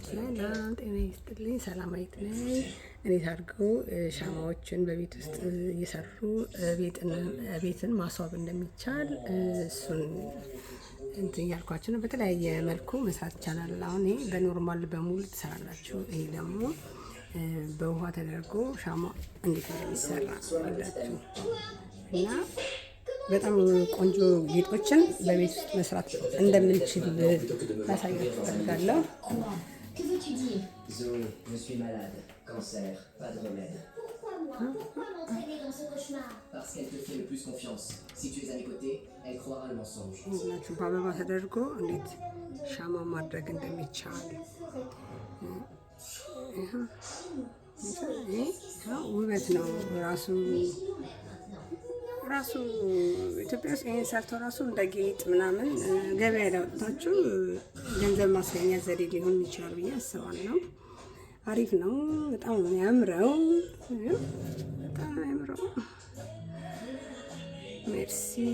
ሰላም ጤና ይስጥልኝ። ሰላማዊት ነኝ። እንዴት አድርገው ሻማዎችን በቤት ውስጥ እየሰሩ ቤትን ማስዋብ እንደሚቻል እሱን እንትን እያልኳችሁ ነው። በተለያየ መልኩ መስራት ይቻላል። አሁን ይሄ በ normal በሙሉ ትሰራላችሁ። ይሄ ደግሞ በውሃ ተደርጎ ሻማ እንዴት እንደሚሰራ አላችሁ እና በጣም ቆንጆ ጌጦችን በቤት ውስጥ መስራት እንደምንችል ላሳያችሁ እፈልጋለሁ። Que veux-tu dire? Zoé, je suis malade. Cancer, pas de remède. Pourquoi moi? Pourquoi m'entraîner dans ce cauchemar? Parce qu'elle te fait le plus confiance. Si tu es à mes côtés, elle croira le mensonge. ሁላችሁ በአበባ ተደርጎ እንዴት ሻማ ማድረግ እንደሚቻል ይሄ ውበት ነው ራሱ ራሱ። ኢትዮጵያ ውስጥ ይሄን ሰርተው ራሱ እንደ ጌጥ ምናምን ገበያ ላይ አውጥታችሁ ገንዘብ ማስገኛ ዘዴ ሊሆን ይችላል ብዬ አስባለሁ። አሪፍ ነው። በጣም ነው የሚያምረው። በጣም ነው የሚያምረው። Merci.